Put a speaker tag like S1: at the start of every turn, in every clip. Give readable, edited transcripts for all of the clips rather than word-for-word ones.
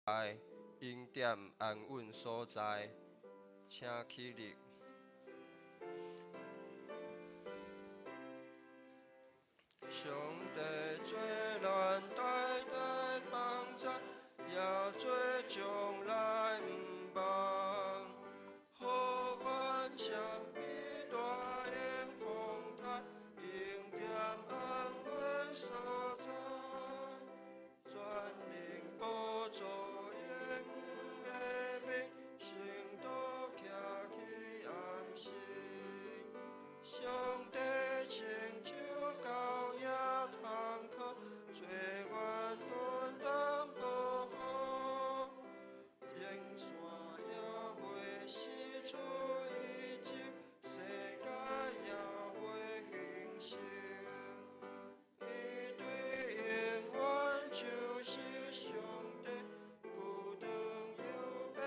S1: 恩典安穩所在，請起立。上帝做咱代代幫贊，也做將來毋望。予阮相比大迎風台，恩典安穩所在，全能寶座永的面，聖徒徛起安息。上帝親像狗仔窗口，做阮擔當保護，前線猶未失出遺跡，世界猶未形成。伊對永遠就是上帝，舊長又變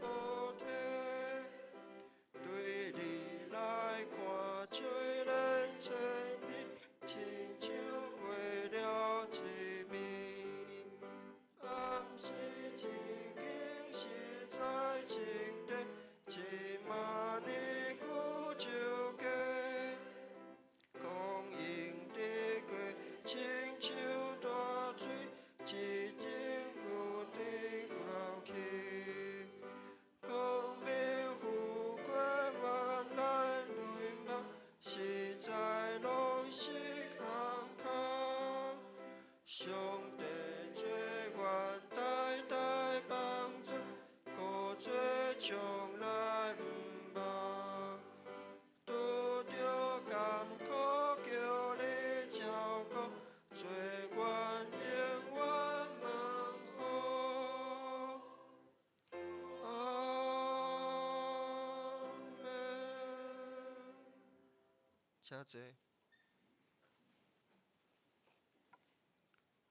S1: 無體。對你來看，像連千里，親像過了一暝。暗時一間實在清澈，1萬年久就過。光陰滴過，親像大水，一陣舊地流去。光明富貴萬難淚目，實在攏是空空。上帝做阮代代幫贊，閣做將來毋望。拄著艱苦叫你照顧，做阮永遠門戶。阿們。請坐。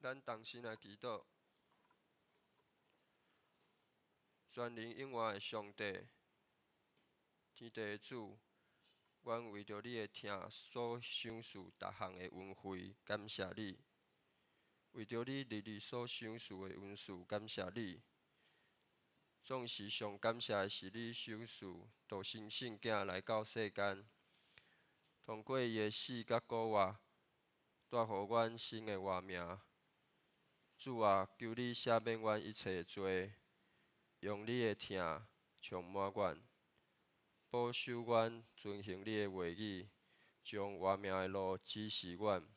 S1: 咱同心來祈禱。全能永活的上帝，天地的主，阮為著你的疼所賞賜逐項的恩惠，感謝你；為著你日日所賞賜的恩賜，感謝你。總是上感謝的是你賞賜獨生聖囝來到世間，通過伊的死佮復活，帶予阮新的活命。主啊，求你赦免阮一切的罪，用你的疼充滿阮，保守阮遵行你的話語，將活命的路指示阮。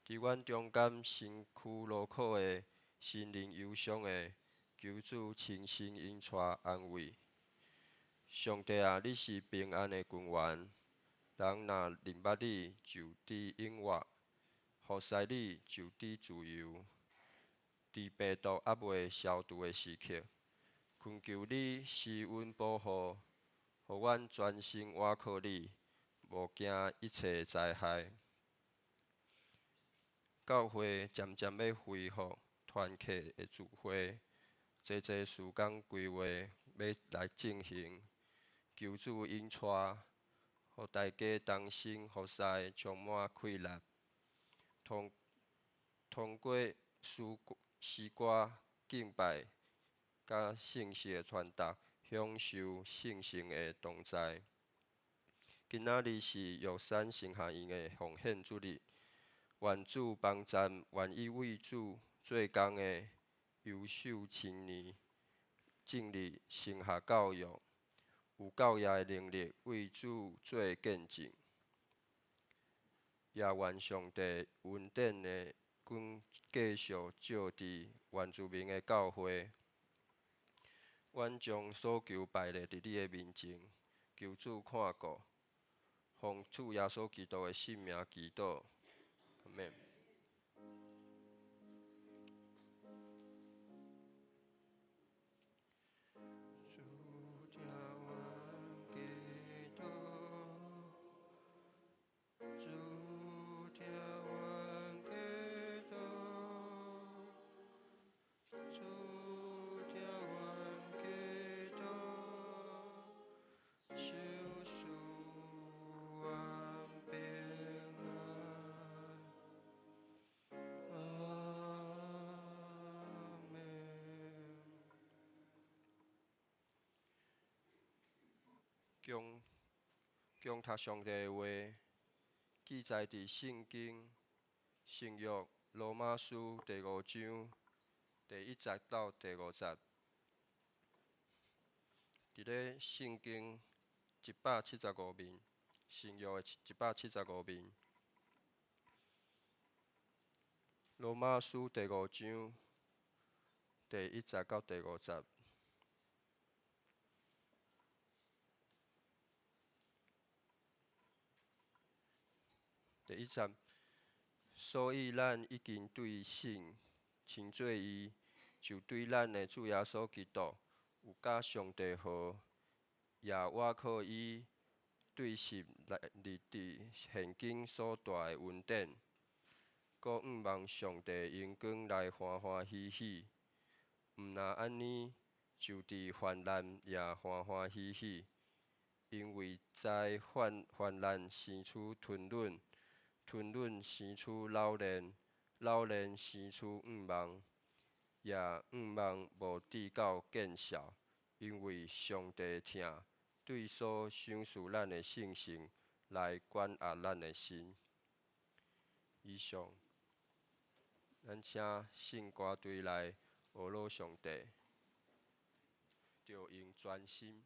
S1: 佇阮中間身軀勞苦的、心靈憂傷的，求主親身引帶安慰。上帝啊，你是平安的泉源，人若認捌你，就得永活；服侍你，就得自由。佇病毒猶未消除的時刻，懇求你施恩保護，予阮專心倚靠你，無驚一切災害。教會漸漸欲恢復團契的聚會，濟濟事工規劃欲來進行，求主引帶，予大家同心服侍，充滿氣力。通過詩歌敬拜佮信息的傳達，享受聖神的同在。今仔日是玉山神學院的奉獻主日，願主幫贊願意為主做工的優秀青年，進入神學教育，有教業的能力為主做見證。也願上帝恩典的光繼續照佇原住民的教會。阮將所求擺列佇你的面前，求主看顧，奉主耶穌基督的聖名祈禱，阿們。主聽阮祈禱，主聽阮祈禱，主聽阮祈禱，賞賜阮平安。恭恭讀上帝的話，記載佇聖經新約羅馬書第五章第一節到第五節。佇咧聖經175面，新約的一百七十五面，羅馬書第五章第一節到第五節。第一節，所以咱已經對信稱做義，就對咱的主耶穌基督有佮上帝和，也倚靠伊對實來佇佇現今所帶的恩典，閣向望上帝榮光來歡歡喜喜。毋但按呢，就佇患難也歡歡喜喜，因為知患患難生出吞忍，吞忍生出老練，老練生出向望，也向望無致到見笑，因為上帝疼對所賞賜咱的聖神來管轄咱的心。以上，咱請聖歌隊來呵咾上帝，著用專心。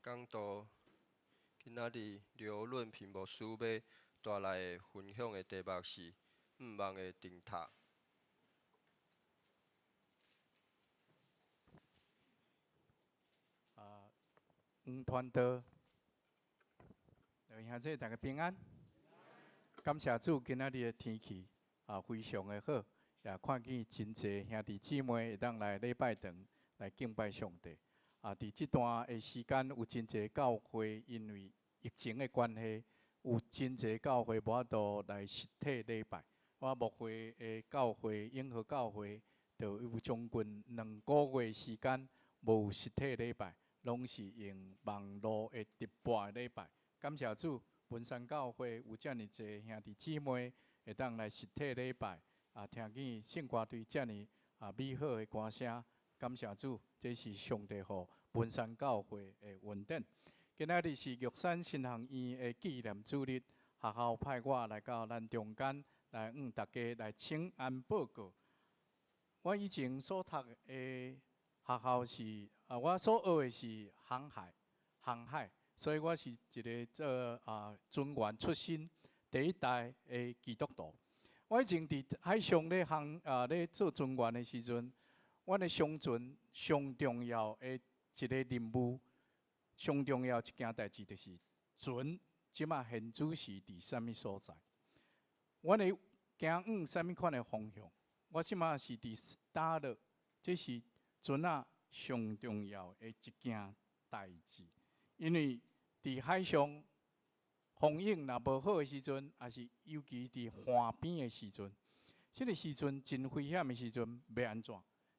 S1: 講道。今仔日劉潤平牧師欲帶來的分享的題目是“向望的燈塔”。
S2: 啊，黃傳道，兄弟大家平安。感謝主，今仔日的天氣啊，非常的好，也看見真濟兄弟姊妹會當來禮拜堂來敬拜上帝。啊，佇這段的時間，有真濟教會因為疫情的關係，有真濟教會無法度來實體禮拜。我牧會的教會永和教會，就有將近2個月時間無實體禮拜，攏是用網路的直播禮拜。感謝主，文山教會有遮爾濟兄弟姊妹會當來實體禮拜，啊，聽見聖歌隊遮爾啊美好的歌聲，感謝主，這是上帝予文山教會的恩典。今仔日是玉山神學院的紀念主日，學校派我來到咱中間來向大家來請安報告。我以前所讀的學校是啊，我所學的是航海，航海，所以我是一个做啊船員出身第一代的基督徒。我以前佇海上咧航啊咧做船員的時陣，阮的商船上重要的一个任務，上重要一件代誌就是船這馬現此時佇啥物所在。阮會行往啥物款的方向？我這馬是佇佗落，這是船仔上重要的一件代誌，因為佇海上風湧若無好的時陣，抑是尤其佇岸邊的時陣，這个時陣真危險的時陣，欲按怎？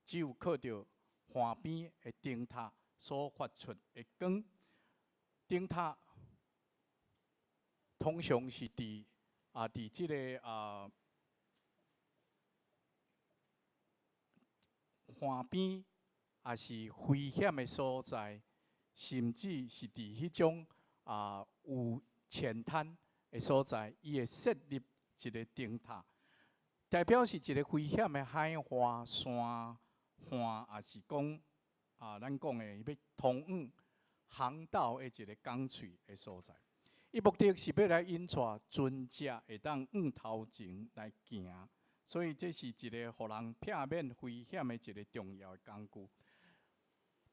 S2: 只有靠著岸邊的燈塔所發出的光。燈塔通常是佇啊，佇這个啊岸邊，抑是危險的所在，甚至是佇彼種啊有淺灘的所在，伊會設立一个燈塔，代表是一个危險的海岸山岸，抑是講啊，咱講的欲通往航道的一个港喙的所在。伊目的是欲來引帶船隻會當向頭前來行，所以這是一个予人避免危險的一个重要的工具。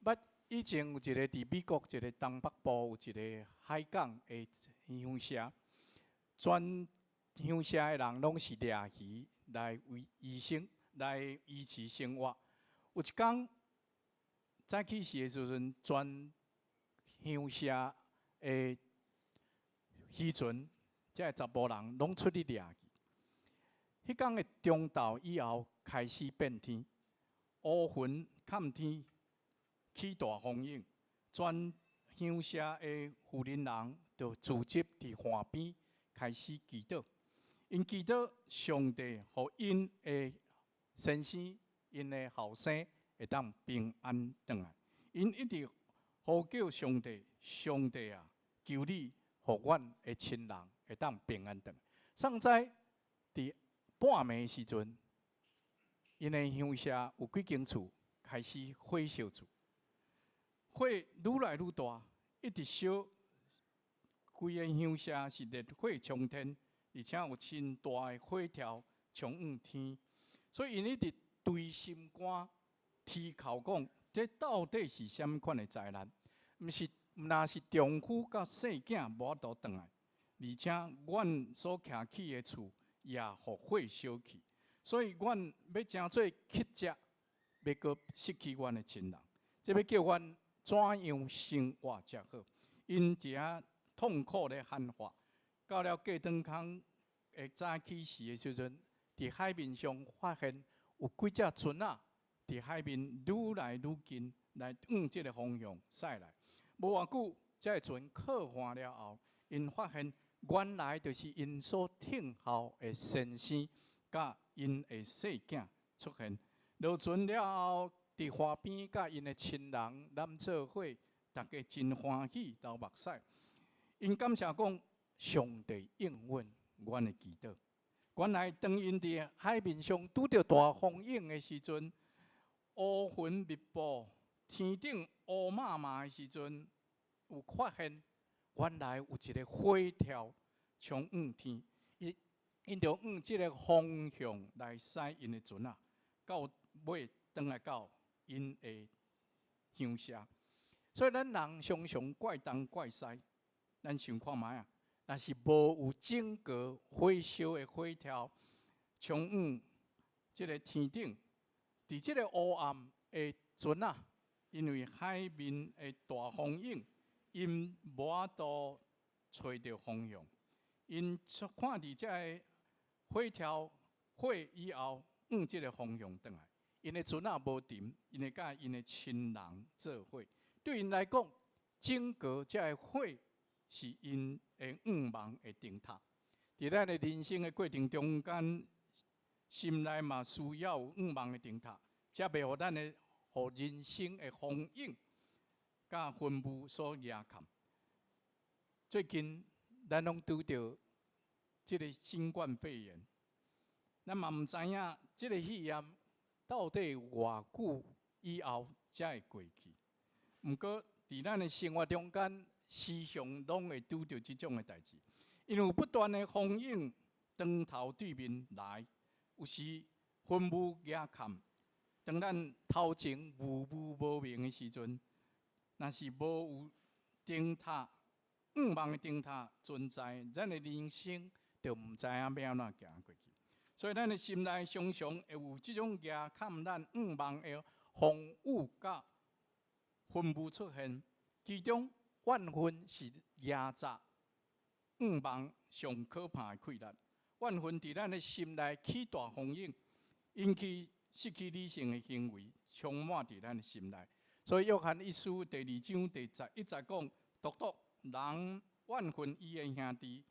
S2: 捌以前有一个佇美國一个東北部有一个海港的鄉社，全鄉社的人攏是掠魚來維生，來維持生活。有一工早起時的時陣，全鄉社的漁船，這个查埔人攏出去掠魚。彼工的中晝以後開始變天，烏雲蓋天，起大風湧，全鄉社的婦人人就聚集佇岸邊開始祈禱。𪜶祈禱上帝予𪜶的先生、𪜶的後生會當平安轉來。𪜶一直呼叫上帝，上帝啊，求你予阮的親人會當平安轉來。送知佇半暝時陣，𪜶的鄉社有幾間厝開始火燒厝，火愈來愈大，一直燒，規个鄉社是烈火衝天，而且有真大的火柱衝向天，所以𪜶一直捶心肝、啼哭講：這到底是啥物款的災難？毋是，毋但是丈夫佮細囝無法度轉來，而且阮所徛起的厝也予火燒去，所以阮欲成做乞食，欲閣失去阮的親人，這欲叫阮怎樣生活才好？𪜶佇遐痛苦咧喊話，到了過轉工的早起時的時陣，佇海面上發現有幾隻船仔佇海面愈來愈近，來向這个方向駛來。無偌久，這个船靠岸了後，𪜶發現原來就是𪜶所等候的先生佮𪜶的細囝出現。落船了後，佇岸邊佮𪜶的親人攬做伙，大家真歡喜，流目屎。𪜶感謝講，上帝應允阮的祈禱。原來當𪜶佇海面上拄著大風湧的時陣，烏雲密布，天頂烏麻麻的時陣，有發現，原來有一個火柱衝向天，𪜶𪜶著向這个方向來駛𪜶的船仔，到尾轉來到𪜶的鄉社。所以咱人常常怪東怪西，咱想看覓啊？若是無有整個火燒的火柱衝向這个天頂，佇這个烏暗的船仔，因為海面的大風湧，𪜶無法度揣著方向。𪜶看佇這个火柱火以後，向這个方向轉來。𪜶的船仔無沉，𪜶會佮𪜶的親人做伙。對𪜶來講，整個這个火是𪜶的向望的燈塔。佇咱的人生的過程中間，心內嘛需要有向望的燈塔，才袂予咱的予人生的風湧佮雲霧所壓冚。最近咱攏拄著這个新冠肺炎，咱嘛毋知影這个肺炎到底有偌久以後才會過去。毋過，佇咱的生活中間，時常攏會拄著這種的代誌，因為有不斷的風湧當頭對面來，有時雲霧壓冚，當咱頭前霧霧無明的時陣，若是無有燈塔、向望的燈塔存在，咱的人生就毋知影欲按怎行過去。所以，咱的心內常常會有這種壓冚咱向望的風雨佮雲霧出現，其中怨恨是壓榨向望上可怕的氣力。怨恨佇咱的心內起大風湧，引起失去理性的行為，充滿佇咱的心內。所以約翰一書第二章第11節講：獨獨人怨恨伊的兄弟，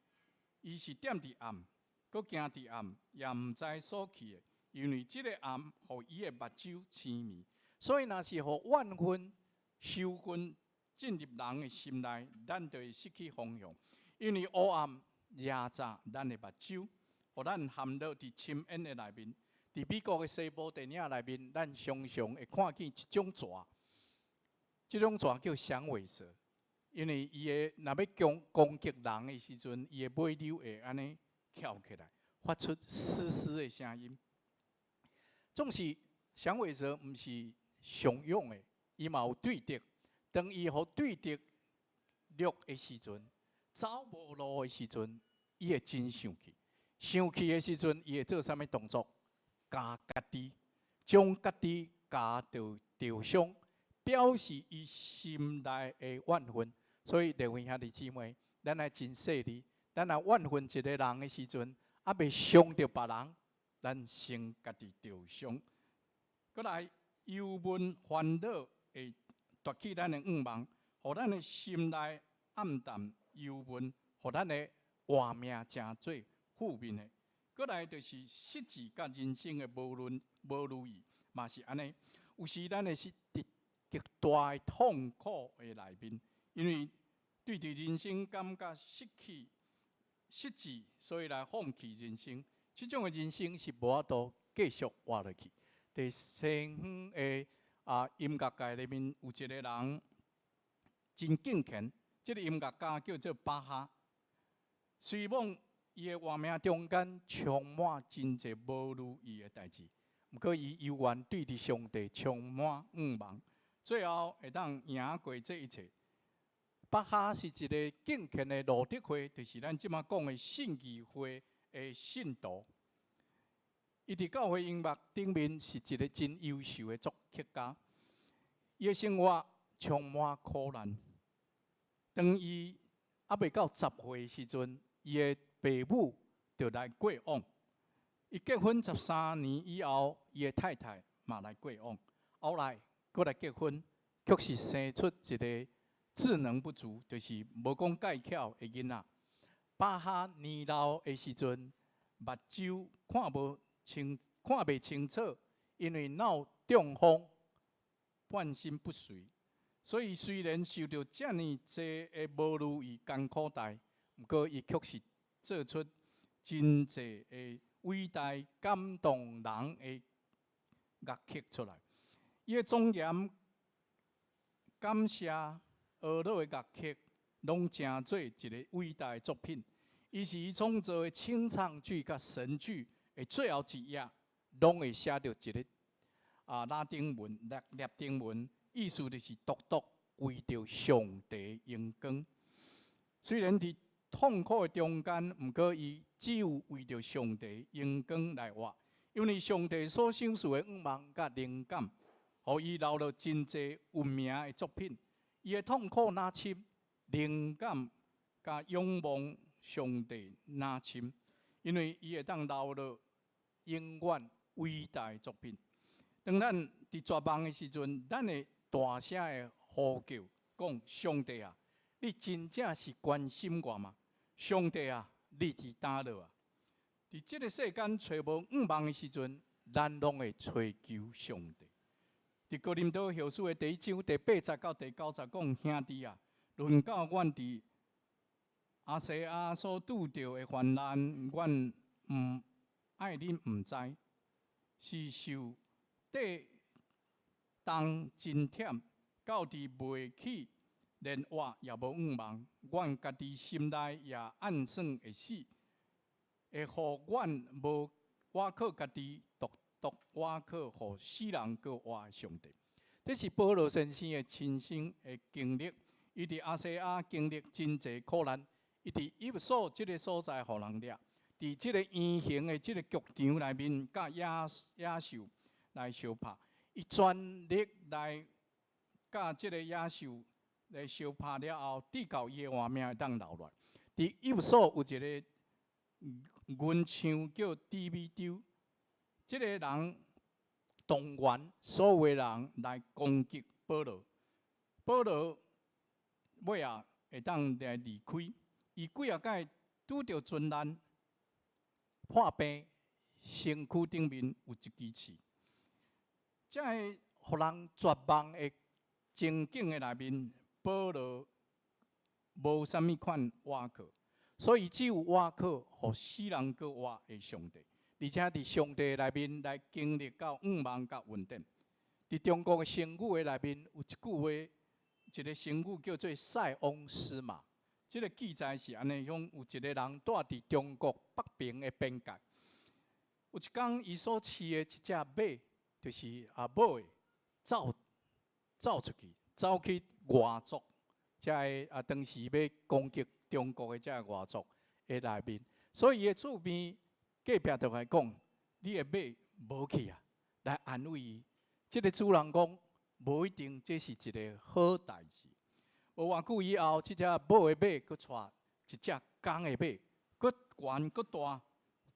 S2: 伊是踮佇暗，閣行佇暗，也毋知所去的，因為這个暗予伊的目睭青迷。所以，若是予怨恨、仇恨進入人的心內，咱就會失去方向，因為烏暗壓榨咱的目睭，予咱陷落佇深淵的內面。佇美國的西部電影內面，咱常常會看見一種蛇，這種蛇叫響尾蛇，因為伊會若欲攻擊人的時陣，伊的尾溜會按呢翹起來，發出嘶嘶的聲音。總是響尾蛇毋是上勇的，伊嘛有對敵。當伊予對敵掠的時陣，走無路的時陣，伊會真生氣。生氣的時陣，伊會做啥物動作？咬家己，將家己咬著著傷，表示伊心內的怨恨。所以，各位兄弟姊妹，咱愛真細膩。咱若怨恨一个人的時陣，猶未傷著別人，咱先家己著傷。閣來，憂悶煩惱會奪去咱的向望，予咱的心內暗淡憂悶，予咱的活命成做負面的。閣來就是失志佮人生的無如意，嘛是按呢。有時咱會是佇極大的痛苦的內面，因為對佇人生感覺失去失志，所以來放棄人生。這種的人生是無法度繼續活落去。佇西方的音樂界內面，有一個人真敬虔，這个音樂家叫做巴哈。雖罔伊的活命中間充滿真濟無如意的代誌，毋過伊猶原對佇上帝充滿向望，最後會當贏過這一切。巴哈是一个敬虔的路德會，就是咱這馬講的信義會的信徒。伊佇教會音樂頂面是一个真優秀的作曲家。伊的生活充滿苦難。當伊猶未到10歲的時陣，伊的爸母就來過往。伊結婚13年以後，伊的太太嘛來過往。後來閣來結婚，卻是生出一个智能不足，就是無講蓋巧的囡仔。巴哈年老的時陣，目睭看袂清楚，因為腦中風，半身不遂。所以雖然受著遮爾濟的無如意艱苦代，毋過伊卻是做出真濟的偉大感動人的樂曲出來。伊的莊嚴感謝學落的樂曲，攏成做一个偉大的作品。伊是伊創作的清唱劇佮神劇的最後一頁，攏會寫著一个拉丁文、拉丁文，意思就是獨獨為著上帝榮光。雖然佇痛苦的中間，毋過伊只有為著上帝榮光來活，因為上帝所賞賜的願望佮靈感，予伊留落真濟有名的作品。伊的痛苦若深，靈感佮仰望上帝若深，因為伊會當留落永遠偉大的作品。當咱佇絕望的時陣，咱會大聲的呼叫，講上帝啊！你真正是關心我嗎？上帝啊，你佇佗落啊？佇這个世間揣無向望的時陣，咱攏會揣求上帝。佇哥林多後書的第一章第八節到第九節講，兄弟啊，論到阮佇亞細亞所拄著的患難，阮毋愛恁毋知，是受地動真忝，到佇袂起，連活也無向望，阮家己心內也暗算會死，會予阮無倚靠家己，獨獨倚靠予死人閣活的上帝。這是保羅先生的親身的經歷，伊佇亞細亞經歷真濟苦難，伊佇以弗所這个所在予人掠，佇這个圓形的這个劇場內面，佮野獸來相拍，伊全力來佮這个野獸來相拍了後，直到伊的活命會當留落來。佇以弗所有一个銀匠叫低米丟，這个人動員所有的人來攻擊保羅。保羅尾仔會當來離開，伊幾仔擺拄著船難、破病，身軀頂面有一支刺，這个予人絕望的情景的內面，保羅無啥物款倚靠，所以只有倚靠予死人閣活的上帝，而且佇上帝內面來經歷到向望佮恩典。佇中國的成語的內面有一句話，一个成語叫做“塞翁失馬”。這个記載是按呢講，有一个人蹛佇中國北平的邊界，有一工伊所飼的一隻馬，就是母的，走走出去，走去外族，這个當時欲攻擊中國的這个外族的內面，所以伊的厝邊隔壁就共伊講：你的馬無去啊，來安慰伊。這个主人講，無一定這是一个好代誌。無偌久以後，這隻母的馬閣帶一隻公的馬，閣懸閣大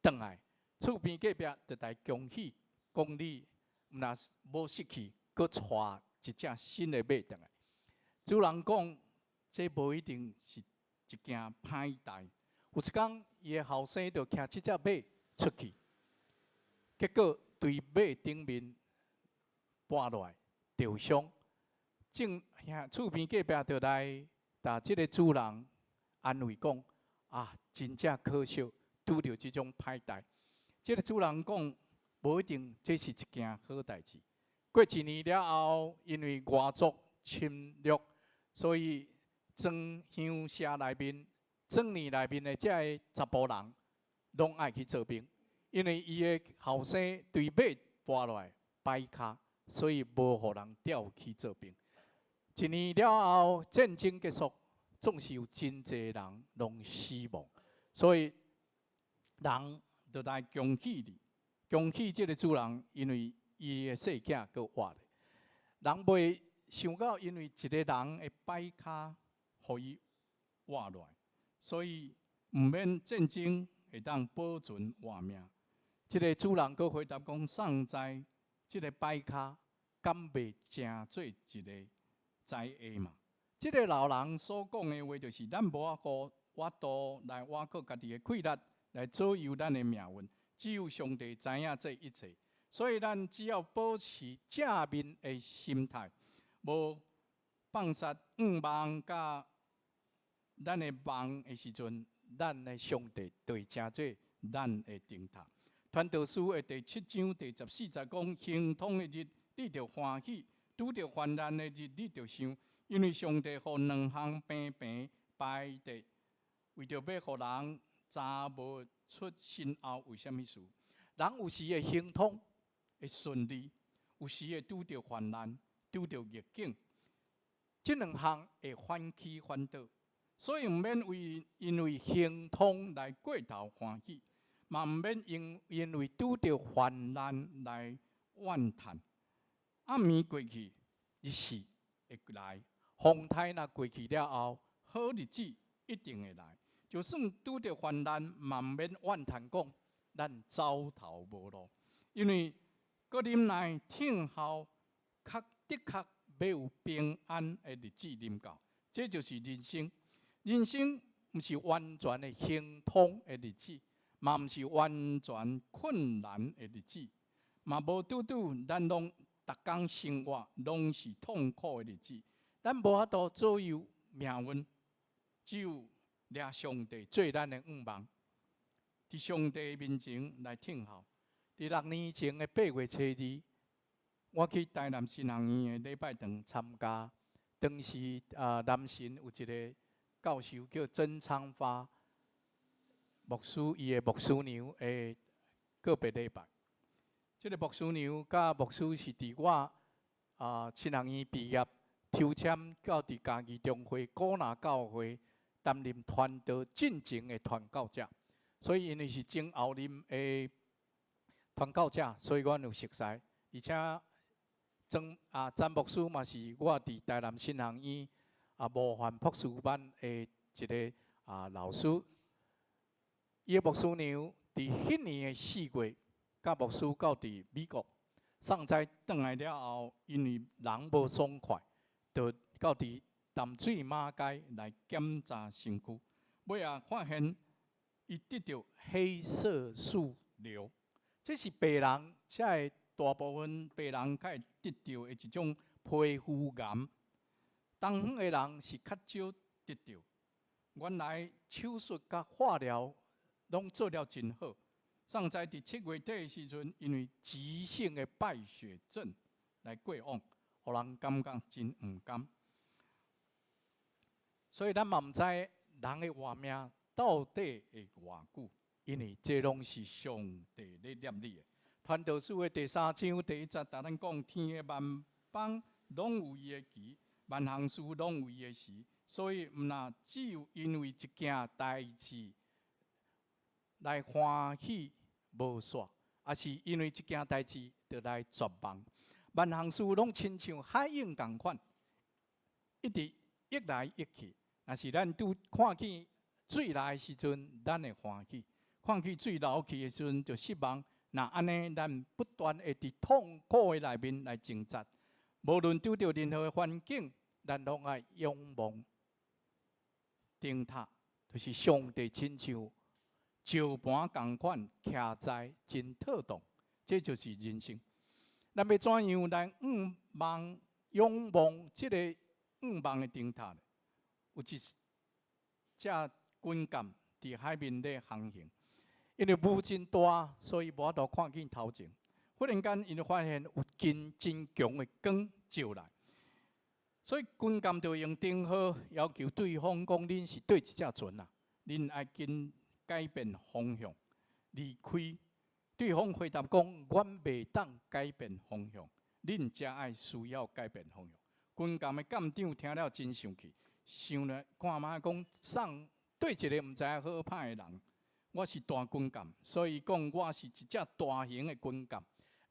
S2: 轉來，厝邊隔壁就來恭喜，講你毋若無失去，閣帶一隻新的馬轉來。主人講，這無一定是一件歹代。有一工，伊的後生就騎這隻馬出去，結果對馬頂面跋落來，受傷。正兄厝邊隔壁就來共這个主人安慰講：啊，真正可惜，拄著這種歹代。這个主人講，無一定這是一件好代誌。過一年了後，因為外族侵略，所以莊鄉社內面、莊里內面的這个查埔人，攏愛去做兵，因為伊的後生對馬跋落來擺跤，所以無予人調去做兵。一年了後，戰爭結束，總是有真濟人攏死亡，所以人就來恭喜你，恭喜這个主人，因為伊的細囝閣活咧。人袂想到，因為一个人的擺跤，予伊活落來，所以毋免戰爭會當保存活命。這个主人閣回答講：送知這个擺跤，敢袂成做一个災厄嘛？這个老人所講的話，就是咱無法度法度來倚靠家己的氣力來左右咱的命運，只有上帝知影這一切。所以咱只要保持正面的心態，無放殺向望佮咱的夢的時陣，咱的上帝就會成做咱的燈塔。傳道書的第七章第十四節講：亨通的日，你著歡喜；拄著患難的日，你著想，因為上帝予兩項平平擺佇，為著欲予人查無出身後有啥物事。人有時會亨通，會順利，有時會拄著患難，拄著逆境。這兩項會反起反倒，所以毋免因為亨通來過頭歡喜，嘛毋免因為拄著患難來怨嘆。暗暝過去，日時會來；風颱若過去了後，好日子一定會來。就算拄著患難，嘛毋免怨嘆講咱走投無路，因為閣忍耐等候，確的確欲有平安的日子臨到。這就是人生。人生毋是完全的亨通的日子，嘛毋是完全困難的日子，嘛無拄拄咱攏逐工生活攏是痛苦的日子。咱無法度左右命運，只有掠上帝做咱的向望，佇上帝面前來等候。佇6年前的8月初2，我去台南神學院的禮拜堂參加，當時啊南神有一個教授叫曾昌發牧師，伊的牧師娘的告別禮拜。這個牧師娘佮牧師是佇我神學院畢業抽籤到佇嘉義中會古拿教會擔任傳道進前的傳教者，所以因為是前後任的傳教者，所以阮有熟似。而且曾牧師嘛是我佇台南神學院模範博士班的一個老師。伊的牧師娘佇彼年的4月，佮牧師到佇美國，送知轉來了後，因為人無爽快，就到佇淡水馬偕來檢查身軀，尾仔發現伊得著黑色素瘤，這是白人，才會大部分白人較會得著的一種皮膚癌。東方的人是較少得著。原來手術佮化療攏做了真好，送知佇7月底的時陣，因為急性的敗血症來過往，予人感覺真毋甘。所以咱嘛毋知人的活命到底會偌久，因為這攏是上帝咧念你的。傳道書的第三章第一節，共咱講天的萬邦攏有伊的期，萬項事攏有伊的時，所以毋若只有因為一件代誌來歡喜無煞，抑是因為一件代誌就來絕望。萬項事攏親像海湧仝款，一直湧來湧去。若是咱拄看見水來的時陣，咱會歡喜；看見水流去的時陣，就失望。若按呢，咱不斷會佇痛苦的內面來掙扎。無論拄著任何的環境，咱攏愛仰望燈塔，就是上帝親像石盤仝款徛在真妥當，這就是人生。咱欲怎樣來向望仰望這個向望的燈塔？有一隻軍艦佇海面咧航行，因為霧真大，所以無法度看見頭前。忽然間，𪜶發現有真真強的光照來，所以軍艦就用燈號要求對方講：恁是佗一隻船啊？恁愛緊改變方向離開。對方回答講：阮袂當改變方向，恁才愛需要改變方向。軍艦的艦長聽了真生氣，想來看覓講，送對一個毋知影好歹的人，我是大軍艦，所以講我是一隻大型的軍艦。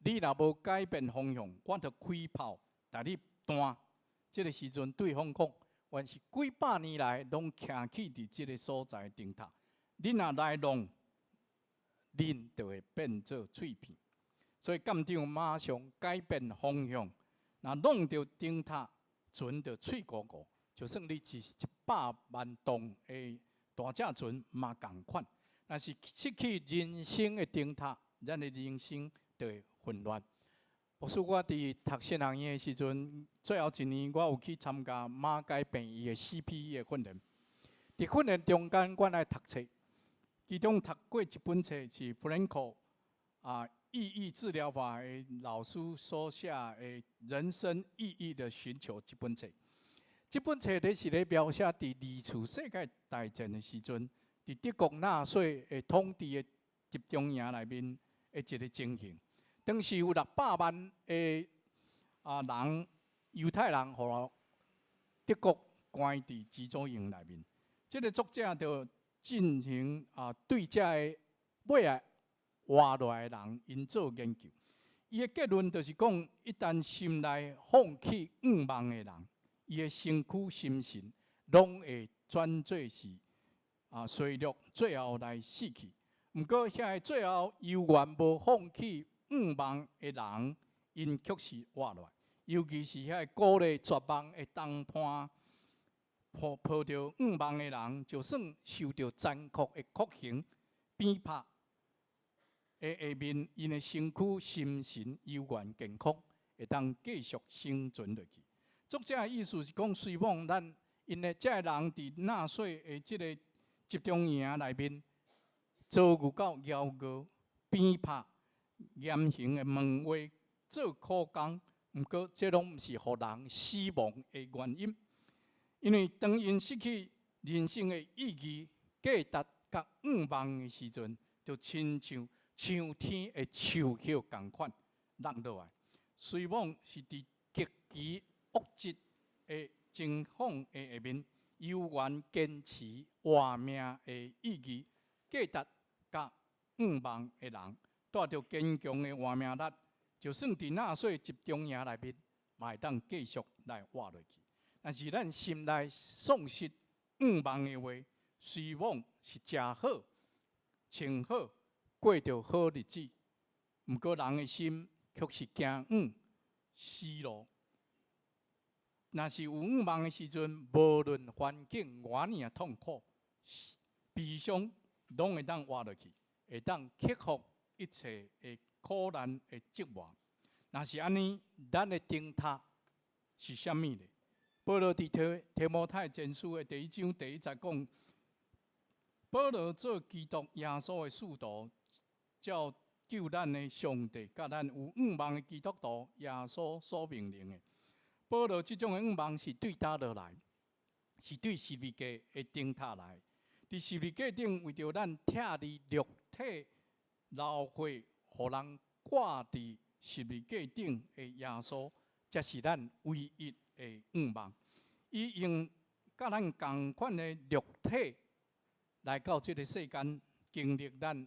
S2: 你若無改變方向，我就開炮共你彈。這個時陣，對方講，原是幾百年來攏徛起佇這個所在燈塔，你若來弄，恁就會變做碎片。所以艦長馬上改變方向，若弄著燈塔，船就碎糊糊。就算你是100萬噸的大隻船嘛仝款。若是失去人生的燈塔，咱的人生就會混亂。牧師，我佇讀神學院的時陣，最後一年我有去參加馬偕病院的 CPE 的訓練。佇訓練中間，阮愛讀冊，其中讀過一本冊是弗蘭克意義治療法的老師所寫的《人生意義的尋求》這本冊。這本冊咧是咧描寫佇二次世界大戰的時陣，佇德國納粹的統治的集中營內面的一个情形。當時有600萬的人，猶太人，予德國關佇集中營內面。這个作者就進行對這个尾仔活落來的人，𪜶做研究。伊的結論就是講，一旦心內放棄願望的人，伊的身軀、心神攏會轉做是衰弱，最後來死去。毋過，遐个最後猶原無放棄願望的人，𪜶卻是活落來。尤其是遐个鼓勵絕望的同伴，抱抱著願望的人，就算受著殘酷的酷刑、鞭拍的下面，𪜶的身軀、心神猶原健康，會當繼續生存落去。作者的意思是講，雖罔咱𪜶的這个人佇納粹的這个集中營內面遭遇到枵餓、鞭拍、嚴刑的問話、做苦工，毋過這攏毋是予人死亡的原因。因為當𪜶失去人生的意義、價值佮願望的時陣，就親像秋天的樹葉仝款落落來。雖罔是佇極其惡質的情況的下面，猶原堅持活命的意義、價值佮願望的人，帶著堅強的活命力，就算佇納粹集中營內面，嘛會當繼續來活落去。若是咱心內喪失願望的話，雖罔是食好、穿好、過著好日子，毋過人的心卻是驚往死路。若是有願望的時陣，無論環境偌爾仔痛苦、悲傷，攏會當活落去，會當克服一切的苦難的折磨。若是按呢，咱的燈塔是啥物呢？保羅佇提提摩太前書的第一章第一節講，保羅做基督耶穌的使徒，照救咱的上帝，佮咱有向望的基督徒耶穌所命令的。保羅這種的向望是對佗落來？是對十字架的燈塔來。佇十字架頂，為著咱拆離肉體流血，予人掛佇十字架頂的耶穌，才是咱唯一的向望。伊用佮咱仝款的肉體來到這个世間，經歷咱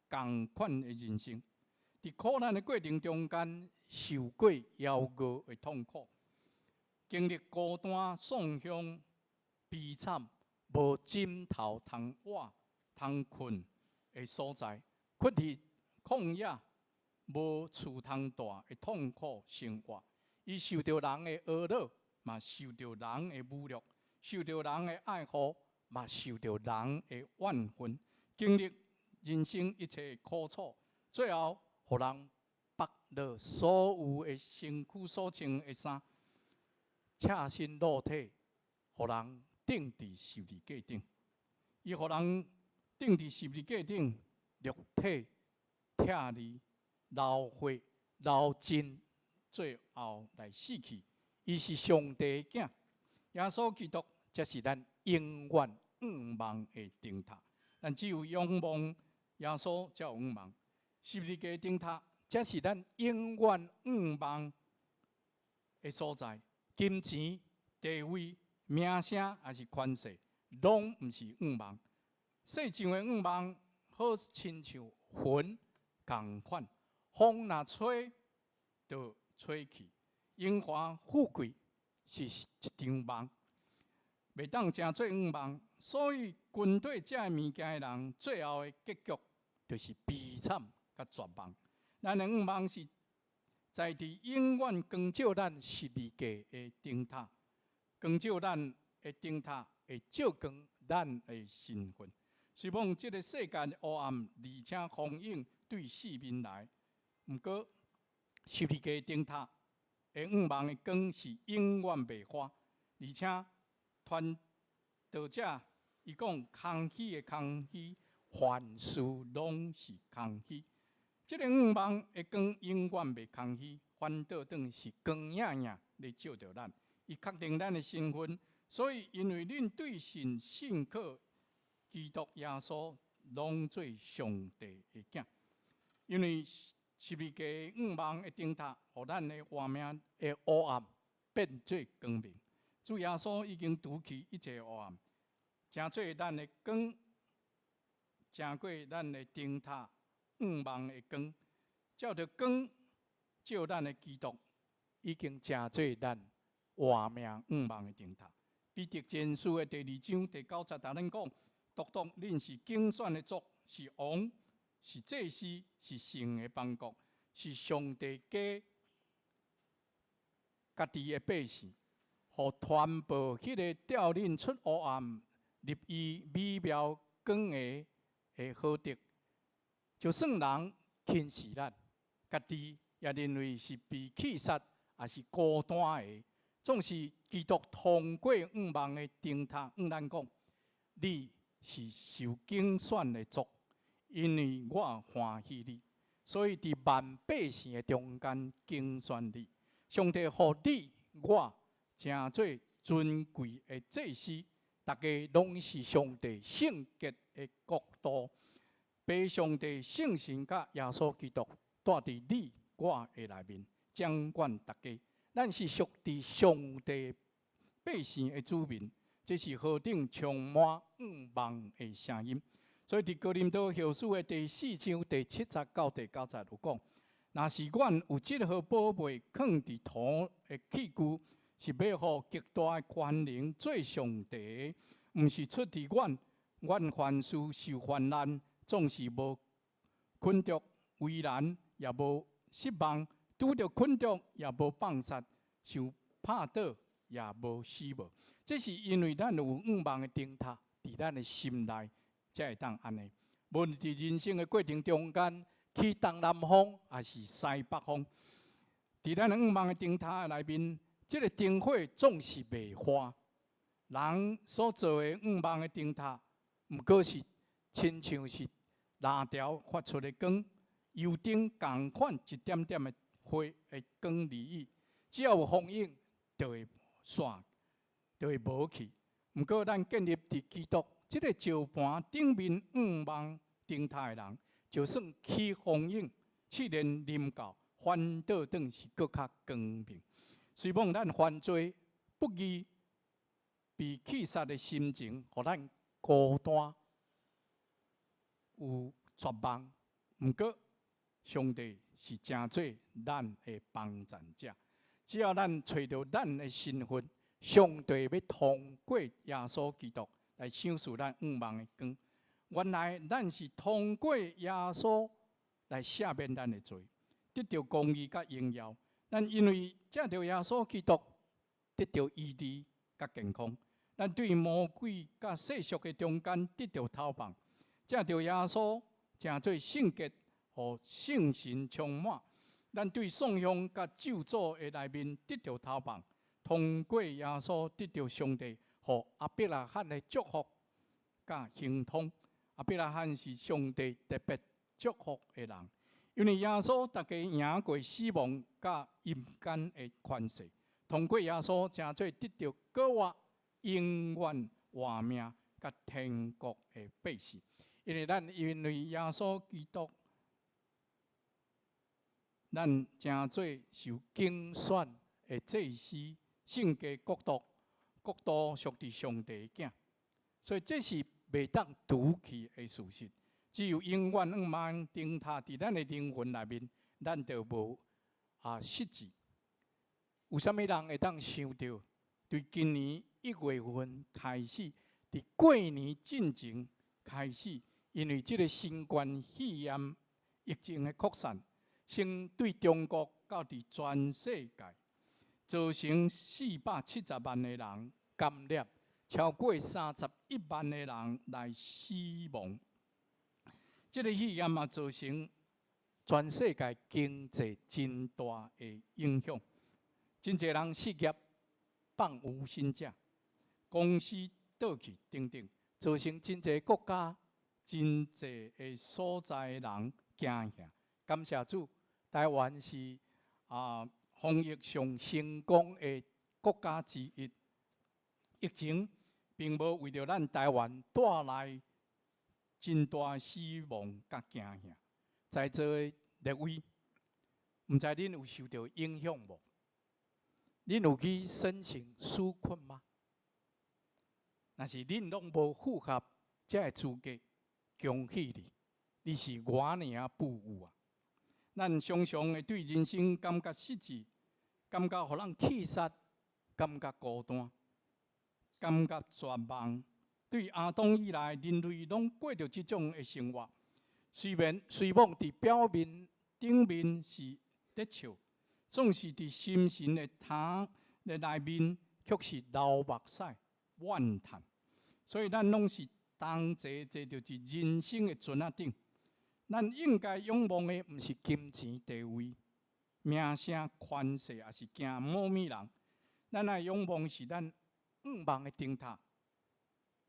S2: 仝款的人生。佇苦難的過程中間，受過枵餓的痛苦，經歷孤單、喪鄉、悲慘、無枕頭通倚、通睏的所在，困佇曠野無厝通蹛的痛苦生活。伊受著人的呵咾，嘛受著人的侮辱，受著人的愛護，嘛受著人的怨恨，經歷人生一切的苦楚，最後予人縛落所有的身軀所穿的衫，赤身露體，予人釘佇十字架頂。伊予人釘佇十字架頂，肉體拆離，流血流盡，最後來死去。伊是上帝的囝，耶穌基督才是咱永遠向望的燈塔。咱只有仰望耶穌，才有向望。十字架燈塔，才是咱永遠向望的所在。金錢、地位、名聲，抑是權勢，攏毋是向望。世上的向望，好親像雲仝款，風若吹，就吹去。榮華富貴是一場夢，袂當成做向望。所以，跟綴這个物件的人，最後的結局就是悲慘佮絕望。咱的向望是在佇永遠光照咱十字架的燈塔，光照咱的燈塔會照光咱的身份。雖罔這个世間烏暗，而且風湧對四面來，毋過十字架燈塔的向望的光是永遠袂花，而且傳道者伊講空虛的空虛，凡事攏是空虛。這个向望的光永遠袂空虛，反倒轉是光影影咧照著咱。伊確定咱的身份。所以，因為恁對神信靠基督耶穌，攏做上帝的囝。因為十字架向望的燈塔，予咱的活命的黑暗變做光明。主耶穌已經除去一切黑暗，成做咱的光，成過咱的燈塔向望的光，照著光照咱的基督，已經成做咱活命向望的燈塔。彼得前書的第二章第九節，共咱講：獨獨恁是揀選的族，是王，是祭司，是聖的邦國，是上帝家家己的百姓，予傳報彼个召恁出黑暗，入伊美妙光下的好德。就算人輕視咱，家己也認為是被棄殺，抑是孤單的。總是基督通過向望的燈塔，向咱講：你是受揀選的族，因為我歡喜你，所以佇萬百姓的中間揀選你。上帝予你我成做尊貴的祭司，逐家攏是上帝聖潔的國度，父上帝聖神佮耶穌基督住佇你我的內面，掌管逐家。咱是屬佇上帝百姓的子民，這是何等充滿向望的聲音。所以佇哥林多後書的第四章第七節到第九節有講：若是阮有這號寶貝囥佇土的器具，是欲予極大的權能做上帝，毋是出佇阮。阮凡事受患難，總是無困著；為難也無失望；拄著困著也無放殺；受拍倒也無死亡。這是因為咱有向望的燈塔佇咱的心內，才會當按呢。無論佇人生的過程中間，去東南風抑是西北風，佇咱的向望的燈塔內面，這個燈火總是袂花。人所做的向望的燈塔，毋過是親像是蠟條發出的光，油燈仝款一點點的火的光而已。只要有風湧，就會散，就會無去。毋過咱建立佇基督這个石盤頂面向望燈塔的人，就算起風湧、試煉臨到，反倒轉是閣較光明。雖罔咱犯罪不義、被棄殺的心情，予咱孤單、有絕望。毋過，上帝是成做咱的幫贊者。只要咱揣著咱的身份，上帝欲通過耶穌基督來賞賜咱向望的光。原來咱是通過耶穌來赦免咱的罪，得著公義佮榮耀。咱因為藉著耶穌基督得著醫治佮健康，咱對魔鬼佮世俗的中間得著透放，藉著耶穌成做聖潔，予聖神充滿。咱對喪鄉佮咒詛的內面得著透放，通過耶穌得著上帝予亞伯拉罕的祝福佮亨通。亞伯拉罕是上帝特別祝福的人，因為耶穌逐家贏過死亡佮陰間的權勢，通過耶穌成做得著閣活永遠活命佮天國的百姓。因為咱因為耶穌基督，咱成做受揀選的祭司、聖潔國度，國度屬佇上帝的囝，所以這是袂當除去的事實。只有永遠向望燈塔佇咱的靈魂內面，咱就無失志。有啥物人會當想著，對今年一月份開始，佇過年進前開始，因為這个新冠肺炎疫情的擴散，先對中國到佇全世界，造成470萬的人感染，超過31萬的人來死亡。這个肺炎嘛，造成全世界經濟真大的影響，真濟人失業、放無薪假、公司倒去等等，造成真濟國家、真濟的所在的人驚嚇。感謝主，台灣是防疫上成功的國家之一。疫情並無為著咱台灣帶來真大死亡佮驚嚇。在座的列位，毋知恁有受著影響無？恁有去申請紓困嗎？若是恁攏無符合這个資格，恭喜你，你是偌爾仔富有啊！咱常常會對人生感覺失志，感覺予人氣殺，感覺孤單，感覺絕望。對亞當以來，人類攏過著這種的生活。雖然雖罔佇表面頂面是咧笑，總是佇心神的塔的內面，卻是流目屎、怨嘆。所以咱攏是同齊坐著佇人生的船仔頂。咱應該仰望的，毋是金錢地位、名聲、權勢，抑是驚某物人。咱愛仰望是咱向望的燈塔，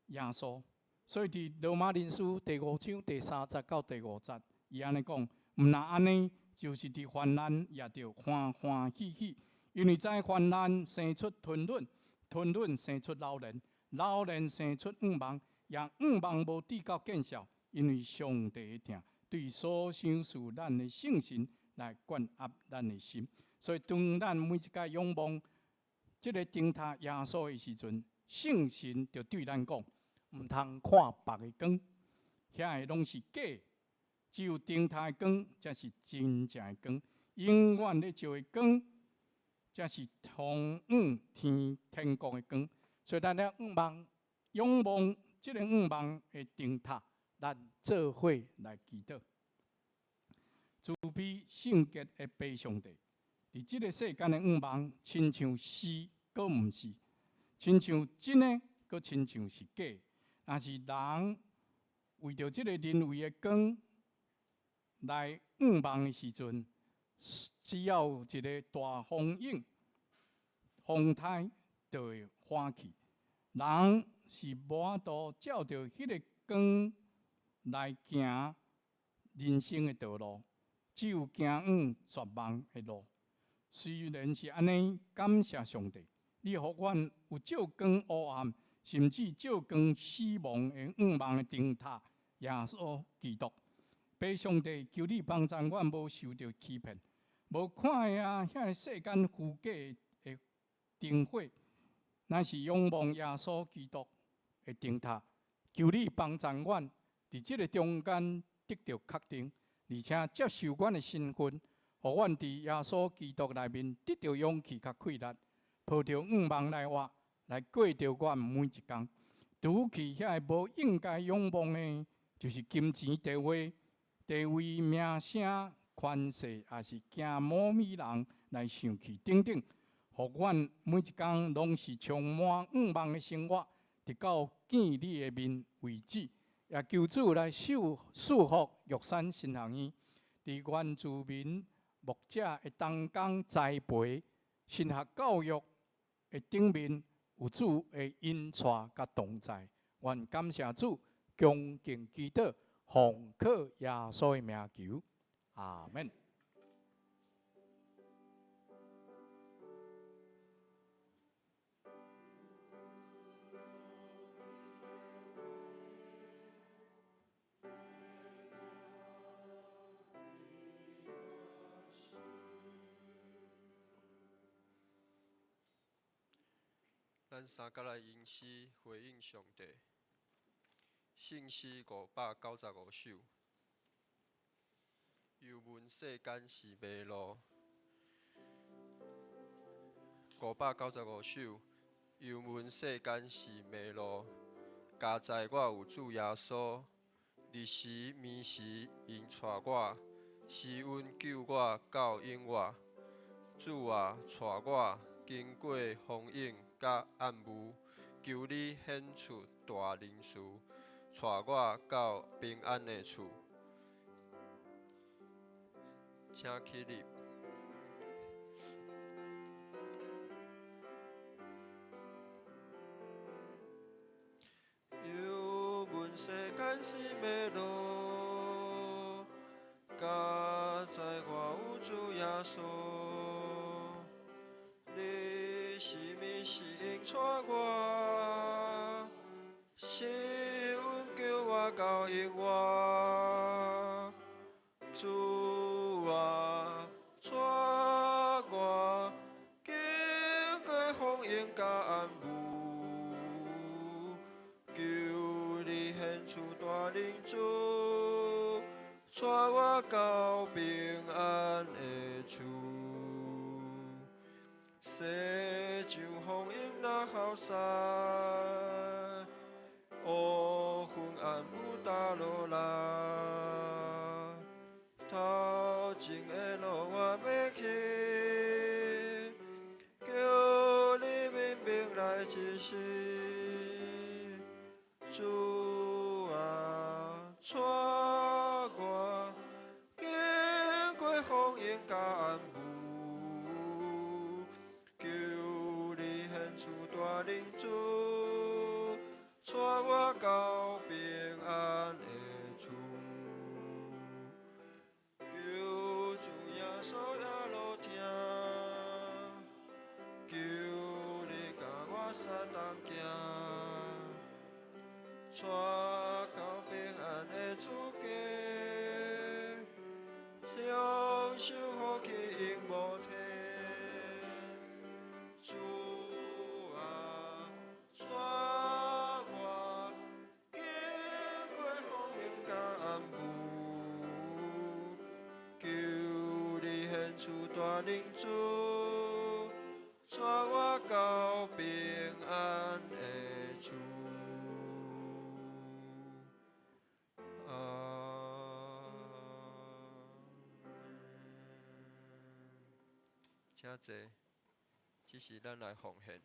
S2: 耶穌。所以佇羅馬人書第五章第三節到第五節，伊按呢講：毋若按呢，就是佇患難也著歡歡喜喜，因為知患難生出吞忍，吞忍生出老練，老練生出向望，也向望無致到見笑，因為上帝的疼對所賞賜咱的聖神來灌壓咱的心。所以當咱每一擺仰望這个燈塔耶穌的時陣，聖神就對咱講：毋通看別个光，遐个攏是假的，只有燈塔的光才是真正的光。永遠咧照的光，才是通往天天國的光。所以咱咧向望、仰望這个向望的燈塔，咱做伙來祈禱。慈悲聖潔的父上帝，佇這个世間的向望，親像是閣毋是，親像真的，閣親像是假的。若是人為著這个人為的光來向望的時陣，只要有一个大風湧、風颱就會翻去。人是無法度照著彼个光來行人生的道路，只有行往絕望的路。雖然是按呢，感謝上帝，你予阮有照光黑暗，甚至照光死亡的向望的燈塔，耶穌基督。父上帝，求你幫助阮無受著欺騙，無看啊遐个世間虛假的燈火，乃是仰望耶穌基督的燈塔。求你幫助阮佇這个中間得著確定，而且接受阮的身份，予阮佇耶穌基督內面得著勇氣佮氣力，抱著向望來活，來過著阮每一工。除去遐个無應該仰望的，就是金錢、地位、地位、名聲、權勢，抑是驚某物人來生氣等等，予阮每一工攏是充滿向望的生活，直到見你的面為止。也求主來賜福玉山神學院，佇原住民牧者的同工栽培、神學教育的頂面，有主的引帶佮同在。願感謝主，恭敬祈禱，奉靠耶穌的名求，阿們。
S1: 咱三角來吟詩回應上帝。聖詩595首。猶問世間是迷路。595首。猶問世間是迷路，佳哉我有主耶穌，日時暝時𪜶帶我，施恩救我到永活。主啊，帶我經過風湧佮暗霧，求你顯出大仁慈，帶我到平安的厝。請起立。猶問世間是迷路，佳哉我有主耶穌，日啥物吸引帶我？是恩叫我到永活。主啊，帶我經過風湧佮暗霧，求你顯出大能主，帶我到平安的厝。世上風湧若號散，烏雲暗霧打落來，頭前的路我欲去，求你明明來指示。主啊，帶我經過風湧佮暗霧，求你顯出大能主，帶我到平安的厝。求主耶穌也落聽，求你佮我相同行，帶到平安的厝家，享受福氣永無退。主啊，帶我經過風湧佮暗霧，求你顯出大能主，帶我到平安的厝。阿們。請坐，這時咱來奉獻。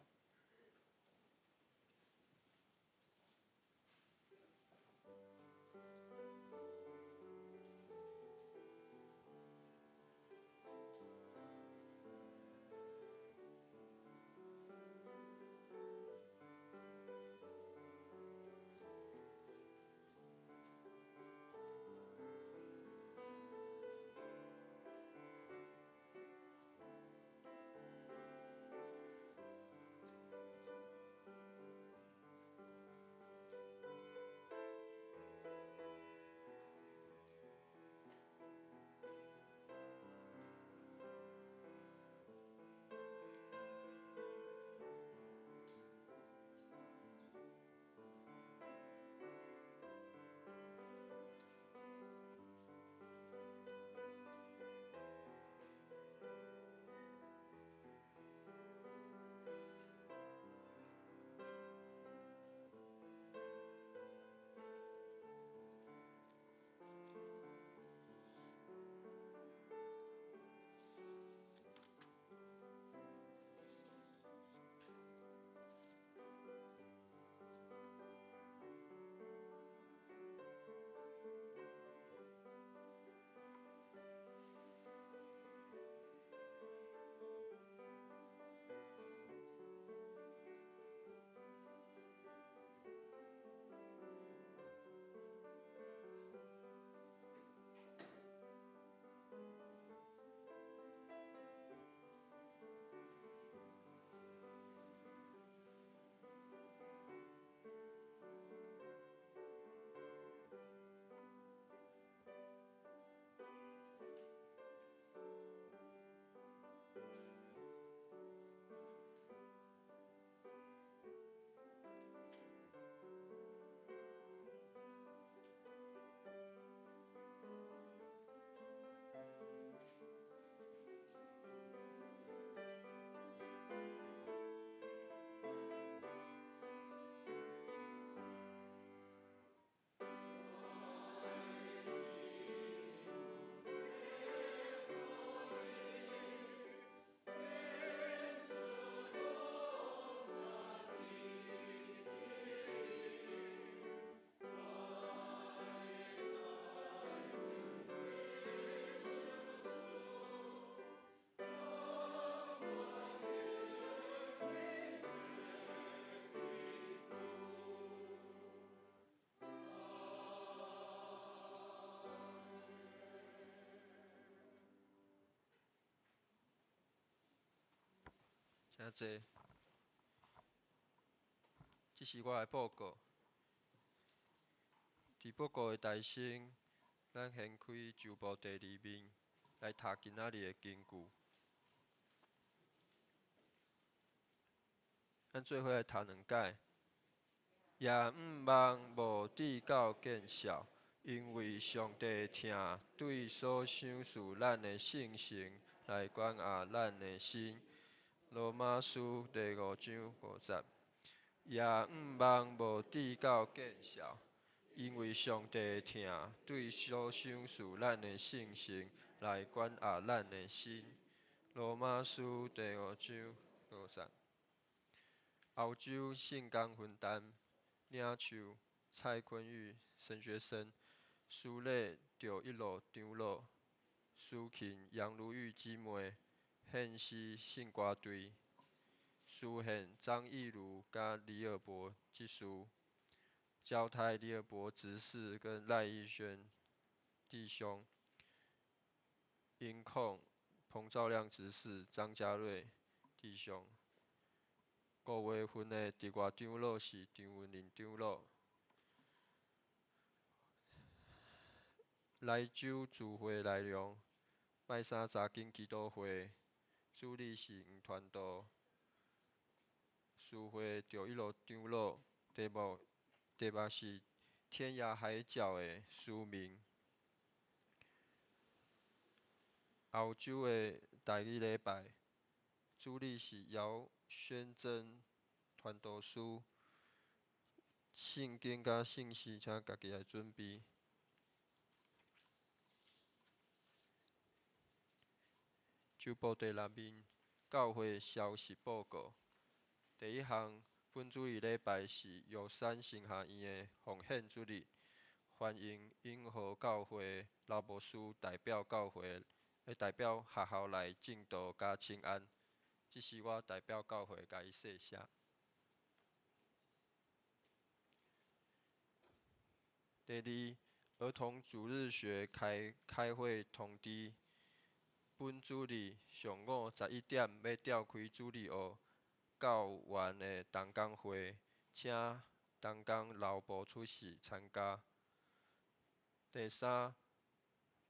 S1: 請坐。這是我的報告。佇報告的台先，咱掀開周報第二面來讀今仔日的經句。咱做伙來讀兩擺。也毋望無至到見笑，因為上帝疼對所賞賜咱的聖神來關壓咱的心。羅馬書第五章五節。也毋望無至到見笑，因為上帝疼對所賞賜咱的聖神來關壓咱的心。羅馬書第五章五節。歐洲聖工分擔領袖蔡坤玉神學生，司禮趙一路長老，司琴楊如玉姊妹，獻詩聖歌隊，司獻張義如佮李爾博執事，交代李爾博執事跟賴逸軒弟兄，音控彭兆亮執事張家瑞弟兄。五月份的佇外長老是張文林長老。來州聚會內容，拜三查經祈禱會，主理是黃傳道。司會趙一路長老，題目是天涯海角的使命。後週的第二禮拜，主理是姚宣珍傳道師。聖經佮聖詩，請家己來準備。周報第六面，教會消息報告。第一項，本主日禮拜是玉山神學院的奉獻主日，歡迎永和教會老牧師代表教會，代表學校來證道佮請安。這是我代表教會共伊說聲。第二，兒童主日學開開會通知，本主日上午11點欲召開主日學教員的同工會，請同工留步出席參加。第三，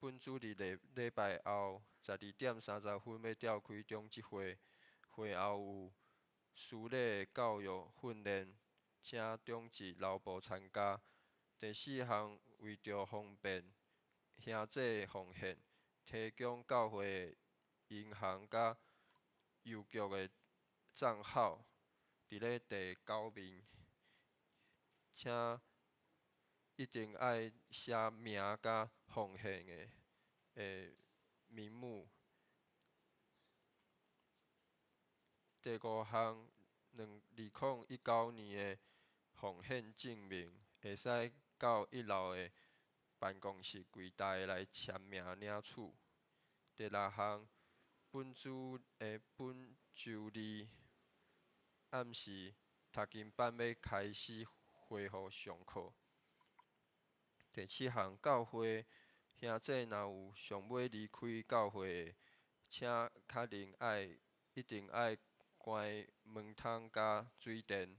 S1: 本主日禮禮拜後12點30分欲召開長執會，會後有司禮教育訓練，請長執留步參加。第四項，為著方便兄弟奉獻，提供教會的銀行佮郵局的帳號，佇咧第九面，請一定愛寫名佮奉獻的名目。第五項，2019年的奉獻證明，會使到一樓的辦公室櫃台來簽名領取。第六項，本週二暗時讀經班欲開始恢復上課。第七項，教會兄弟若有上尾離開教會的，請確認愛一定愛關門窗佮水電，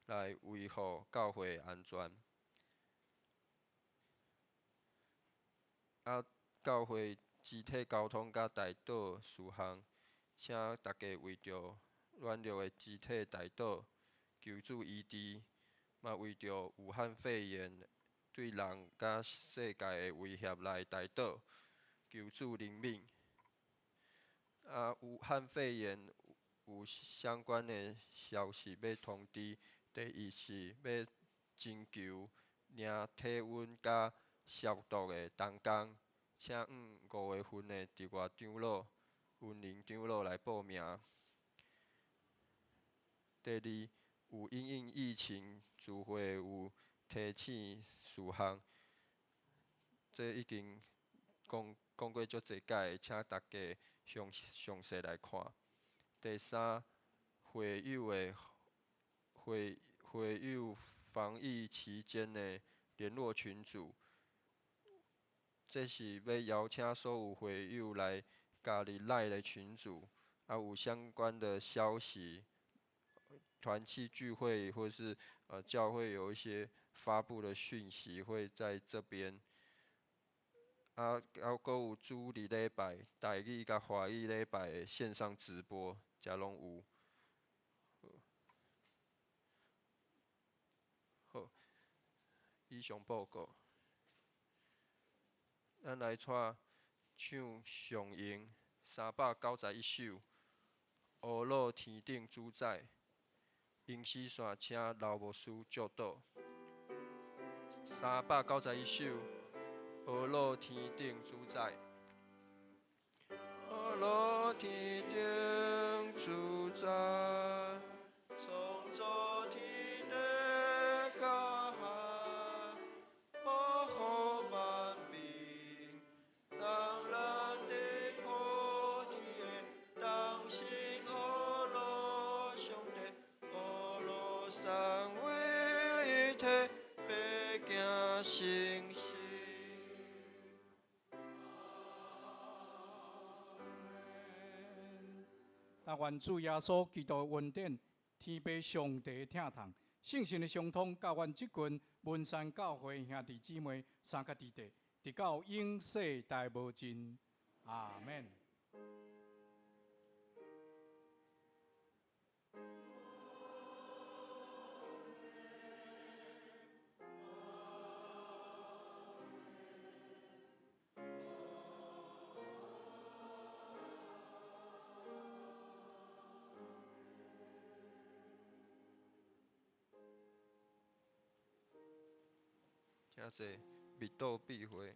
S1: 來維護教會的安全。教會肢體溝通佮代禱事項，請大家為著軟弱的肢體代禱，求主醫治，嘛為著武漢肺炎對人佮世界的威脅來代禱，求主憐憫。武漢肺炎有相關的消息欲通知。第一是欲徵求量體溫佮消毒的同工，請按五月份的佇外長老溫寧長老來報名。第二，有因應疫情，聚會有提醒事項，這已經講講過足濟擺，請大家詳詳細來看。第三，會友的會會友防疫期間的聯絡群組，這是欲邀請所有會友來加入 LINE 的群組，有相關的消息團契聚會，或是教會有一些發布的訊息，會在這邊。啊，閣有主日禮拜台語佮華語禮拜的線上直播，遮攏有。好，以上報告。咱來帶唱上榮391首《阿樂天頂主宰》，音詩線請劉牧師祝禱。391首《阿樂天頂主宰》。阿樂天頂主宰，創造天地佮海，保護萬民，人人佇普天的同心阿樂上帝，阿樂三位一體，白行成聖。
S2: 但願主耶穌基督的恩典、天父上帝的疼痛、聖神的相通，佮阮這群文山教會兄弟姊妹三個弟弟，直到永世代無盡。阿們。
S1: 請坐，密道必會。